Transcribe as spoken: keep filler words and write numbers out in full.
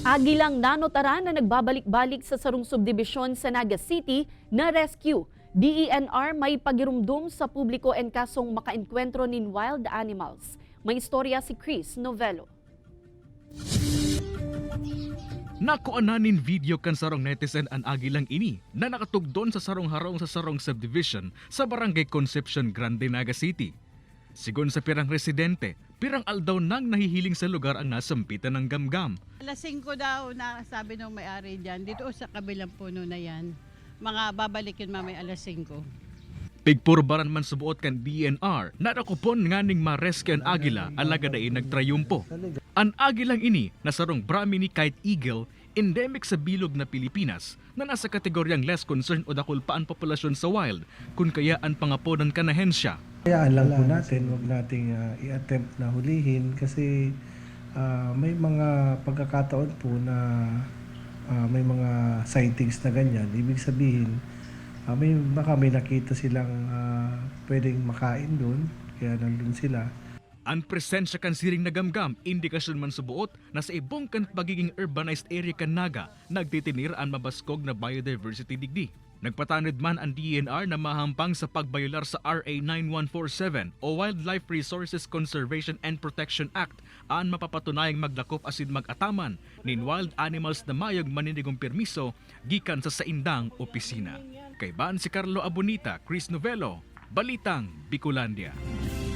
Agilang nanotaran na nagbabalik-balik sa sarong subdibisyon sa Naga City na rescue. D E N R may pagirumdom sa publiko en kasong makaengkwentro nin wild animals. May istorya si Chris Novello. Nakuanan nin video kan sarong netizen an agilang ini na nakatugdon sa sarong harong sa sarong subdivision sa Barangay Concepcion Grande, Naga City. Sigon sa pirang residente, pirang aldaw nang nahihiling sa lugar ang nasampitan ng gamgam. Alas singko daw na sabi nung may-ari dyan, dito sa kabilang puno na yan. Mga babalik yun mamaya alas singko. Pigpurbaran man subuot kan D E N R na dakopon nganing ma-rescue an agila alagad dai nagtrayumpo. An agilang ini na sarong Brahminy kite eagle, endemic sa bilog na Pilipinas, na nasa kategoryang less concern o dakul pa an populasyon sa wild, kun kaya an pangaponan kan ahensya. Hayaan lang po natin, wag nating ah, i-attempt na hulihin kasi ah, may mga pagkakataon po na ah, may mga sightings na ganyan. Ibig sabihin, ah, may, baka may nakita silang ah, pwedeng makain doon, kaya nandun sila. An presensya kan siring na gamgam, indikasyon man subuot na sa ibong kan pagiging urbanized area kan Naga, nagtitinir an mabaskog na biodiversity digdi. Nagpatanod man an D E N R na mahampang sa pagbayolar sa R A nine one four seven o Wildlife Resources Conservation and Protection Act an mapapatunayang magdakop asin mag-ataman nin wild animals na mayong maninigong permiso gikan sa saindang opisina. Kaiban si Carlo Abonita, Chris Novello, Balitang Bicolandia.